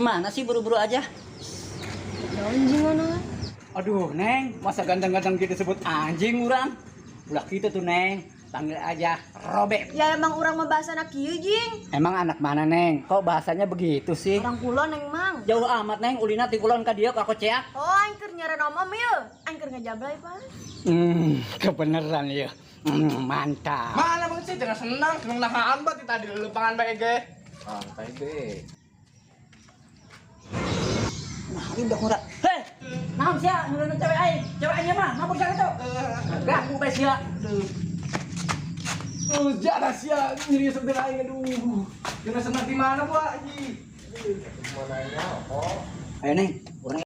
Kemana sih buru-buru aja? Anjing mana? Aduh, Neng, masa ganteng-ganteng gitu sebut anjing urang? Ulah gitu tuh, Neng. Panggil aja Robert. Ya emang urang mah bahasana kieu, Jing. Emang anak mana, Neng? Kok bahasanya begitu sih? Urang kulon, Neng, Mang. Jauh amat, Neng. Ulina ti kulon ka dieu ka Koceak. Oh, aing keur nyaran om-om ieu. Aing keur ngajablay, Pak. Kebeneran ya. Mantap. Mana bang sih jangan senang, senang nahaan banget tadi lepangan bae ge. Santai be. Nah, ini udah murah. Hei, naon sia nyuruh cewek aing? Cewek aing mah, mabuk sia itu. Ganggu bae sia. Jadah sia nyeri sebelah aing, aduh. Jangan senang di mana, Bu Haji? Mana nya kok? Ayo, Neng, urang